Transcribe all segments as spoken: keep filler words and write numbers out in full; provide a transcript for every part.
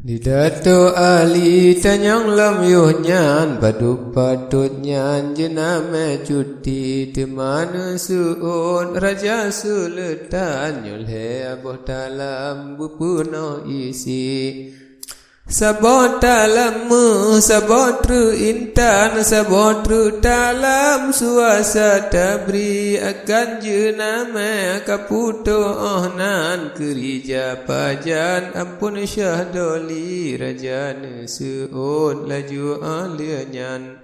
Di Dato Ali tanyong lom yoh nyan, padub patot nyan jeunamé cuti, teuma neuseuôt Raja Sultan nyoe lhée boh talam beupeunoh isi. Saboh talam meuh, saboh treuk intan, saboh treuk talam suasa tabri akan jeunamé ka putôh óh nan keurija pajan ampôn Syah Doli raja neuseuôt laju óh lheueh nyan.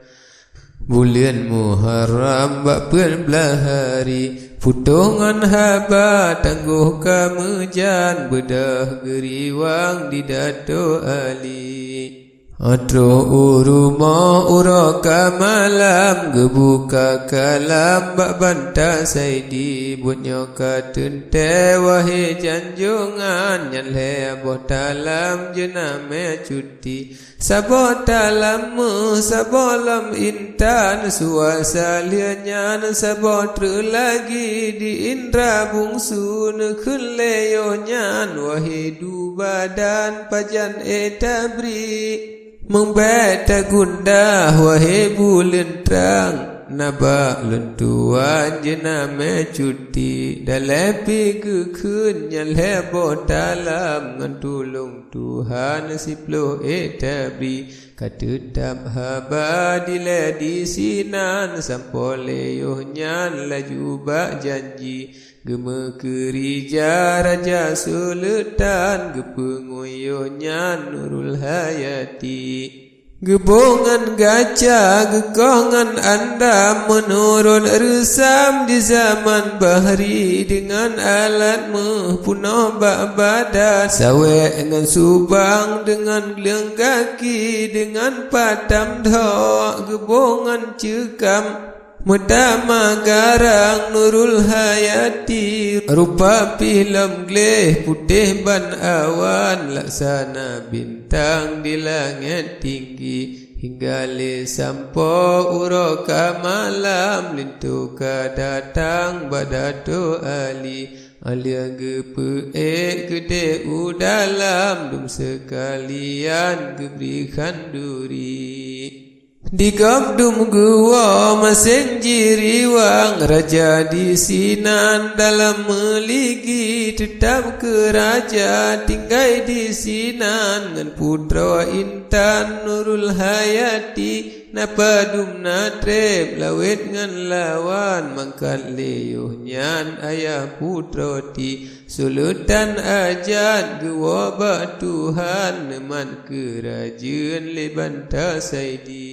Buleuen Muharram bak peuet blaih hari, putôh ngon haba tanggôh ka meujan beudôh geuriwang di Dato Ali. Troh u rumoh uroe ka malam geubuka kalam bak banta Saidi, buet nyoe ka teuntée wahé janjongan nyan lhée boh talam jeunamé cuti. Saboh talam meuh, saboh lom intan, suasa lheueh nyan saboh treuk lagi di Indra Bungsu neukheun lé yoh nyan, wahé du badan pajan ék tabri. Meubèk tagundah, wahé buleuen trang, na bak lôn tuan jeunamé cuti, dalé pih geukheun nyan lhée boh talam ngon tulông Tuhan siploh ék tabri. Ka teutab haba dilée disinan, sampoe lé yoh nyan laju bak janji. Geumeukeurija Raja Sultan, geupeungui yoh nyan Nurul Hayati. Geuboh ngon gaca, geukoh ngon andam, meunurot reusam di zaman bahri, deungon alat meuh peunoh bak badan, sawék ngon subang, deungon gleueng gaki, deungon patam dhok, geuboh ngon ceukam. Meutama garang Nurul Hayati, rupa pih lom gleh putéh ban awan, laksana bintang di langét tinggi. Hingga lé sampoe uroe ka malam, linto ka datang bak Dato Ali. Aleueng geupeuék keudeh u dalam, dum seukalian geubri khanduri. Di gob dum geuwoe maséng jiriwang, raja disinan dalam meuligi, teutab keu raja tinggai disinan ngon putroe intan Nurul Hayati. Na padum na treb lawét ngon lawan, mangkat lé yoh nyan ayah putroe ti. Sultan ajat geuwoe bak Tuhan, neumat keurajeuen lé banta Saidi.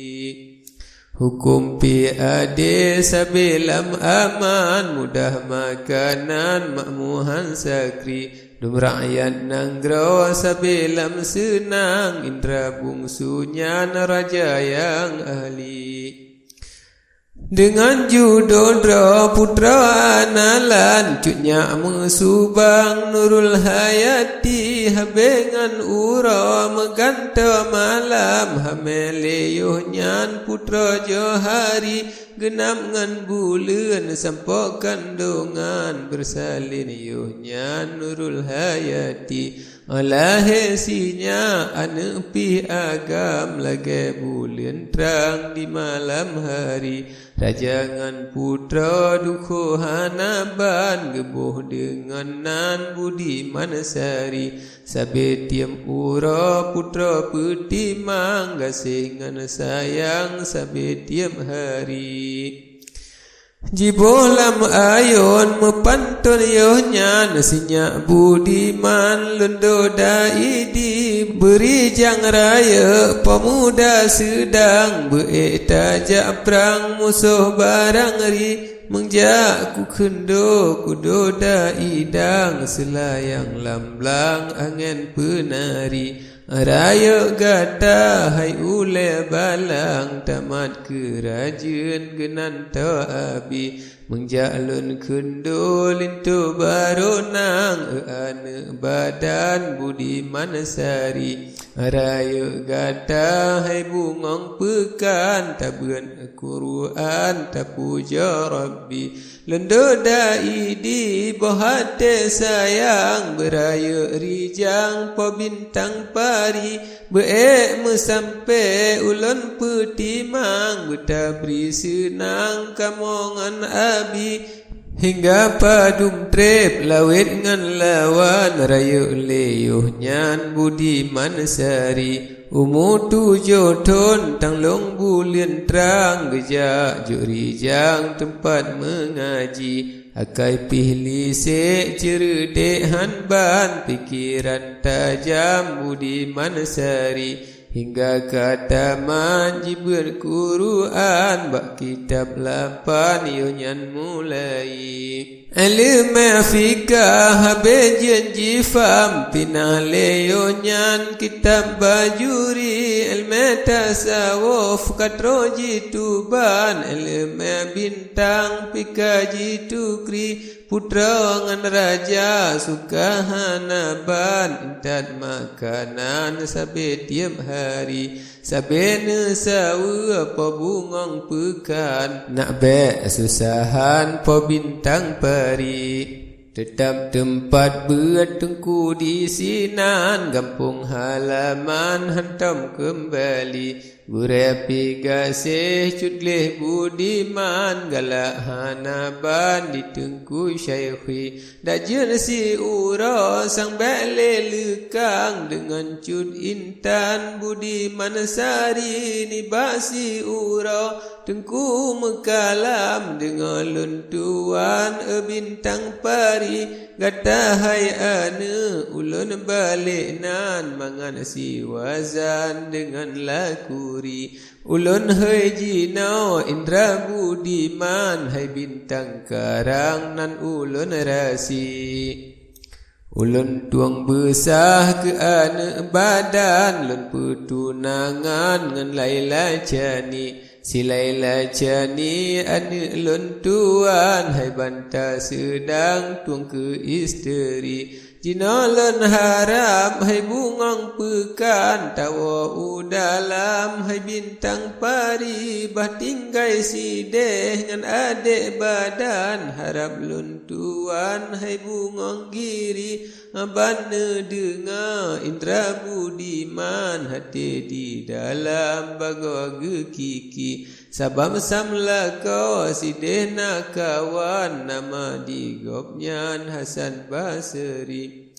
Huköm pih adé sabe lam aman, mudah makanan makmuhan sakri. Dum rakyat nanggroe sabe lam seunang, Indra Bungsu nyan raja nyang ahli. Deungon judo droe putroe analan, cut nyak meusubang Nurul Hayati, habéh ngon uroe meugantoe malam, hamé lé yoh nyan putroe Johari, geunab ngon buleuen sampoe kandongan, beusalin yoh nyan Nurul Hayati. Lahé sinyak aneuëk pih agam, lagée buleuen trang di malam hari. Raja ngon putroe dukho hana ban, geuboh deungon nan Budiman Sari. Sabe tieb uroe putroe peutimang, gaséh ngon sayang sabe tieb hari. Jiboh lam ayôn meupanton yoh nyan, sinyak Budiman lôn doda idi, beurijang rayeuk peumuda seudang, beuék tajak prang musoh barang ri, meunjak kukheun do kudoda idang, seulayang lam blang angén peunari. Rayeuk gata hai ulée balang, tamat keurajeuen geunan toe abi. Meunjak lôn kheun do linto baronang, eu aneuëk badan Budiman Sari. Rayeuk gata hai bungöng peukan, tabeuet Quran, tapujoe Rabbi. Lôn duek da'i-di boh até sayang, beurayeuk rijang po bintang pari. Beu-ék meusampé ulôn peutimang, beutabri seunang kamoe ngon Abi. Hingga padum treb lawét ngon lawan, rayeuk lé yoh nyan Budiman Sari. Umu tujoh thon tanglông buleuen trang, geujak jok rijang teumpat meungaji. Akai pih lisék, ceureudek han ban, pikeran tajam Budiman Sari. Hingga ka tamat jibeuet Quran bak kitab lapan, yoh nyan mulai. Ileumèe fikah habéh jeuet jifaham, pinah lé yoh nyan kitab Bajuri. Ileumèe tasawuf ka troh jituban, ileumèe bintang pih ka jitukri. Putroe ngon raja suka hana ban, intat makanan sabé tieb hari. Sabé neusaweue po bungöng peukan, nak bèk susahan po bintang pari. Teutab teumpat beuet teungku disinan, gampông halaman hantom keumbali. Gurèe pih gaséh cut gleh Budiman, galak hana ban di Teungku Syaikhi. Dak jeuet siuroe sang bèk lé leukang, deungon cut intan Budiman Sari nibak siuroe. Teungku meukalam, deungoe lôn tuan, e bintang pari. Gata hai aneuk ulôn balek nan, mangat siwazan deungon lakuri. Ulôn hôi jinoe Indra Budiman, hai bintang karang nan ulôn rasi. Ulôn tueng beusah keu aneuk badan, lôn peutunangan ngon Laila Cani. Si Laila Cani aneuk lôn tuan, hai banta seudang tueng keu isteri. Jinoe lôn harab hai bungöng peukan, tawoe u dalam hai bintang pari, bah tinggai sideh ngon adek badan. Harab lôn tuan hai bungöng giri, ban neudeungoe Indra Budiman, até di dalam bagoe geukiki. Sabab sam lakoe sideh na kawan, nama di gobnyan Hasan Basri.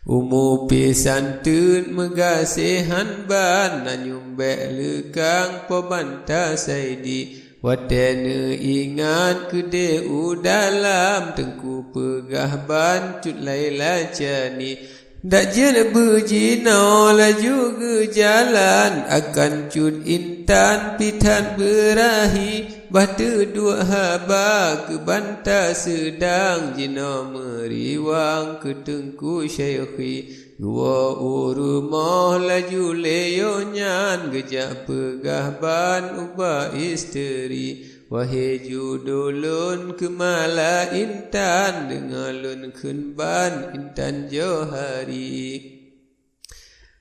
Umu pih santeut meugaséh han ban, na nyumbek leukang po banta Saidi. Watèe neuingat keudeh u dalam, Teungku peugah ban cut Laila Cani. Dak jeuet beujinoe laju geujalan, akan cut intan pih that beurahi. Bah teuduek haba keu banta seudang, jinoe meuriwang keu Teungku Syaikhi. Geuwoe u rumoh laju lé yoh nyan, geujak peugah ban ubak isteri. Wahé judoe lôn keumala intan, deungoe lôn kheun ban intan Johari.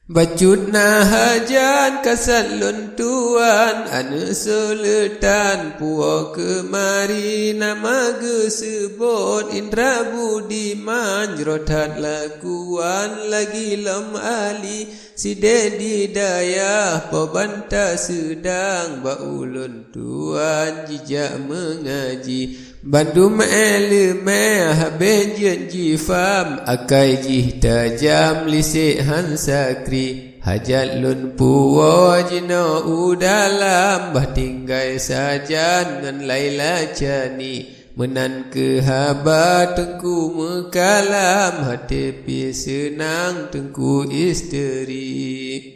Bacut na hajat kasat lôn tuan, aneuk sultan puwoe keumari, nama geuseubot Indra Budiman, jroh that lakuan lagi lom ahli. Sideh di dayah po banta seudang, bak ulôn tuan jijak meungaji. Bandum iéleumé habéh jeuet jifam, akai jih tajam lisek han sakri. Hajat lôn puwoe jinoe u dalam, bah tinggai sajan ngon Laila Cani. Meunan keuh haba Teungku meukalam, até pih seunang Teungku isteri.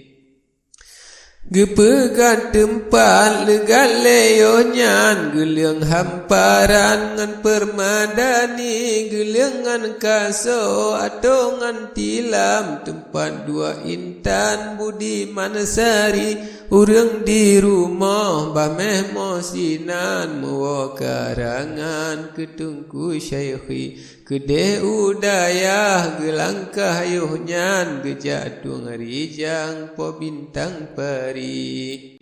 Geupeugah teumpat leugat lé yoh nyan, geuleueng hamparan ngon peumadani, geuleueng ngon kaso atau ngon tilam, teumpat dua intan Budiman Sari. Ureuëng di rumoh baméh mosinan meuwoe karangan keu Teungku Syaikhi. Keudeh u dayah geulangkah yoh nyan geujak tueng rijang Po Bintang Pari.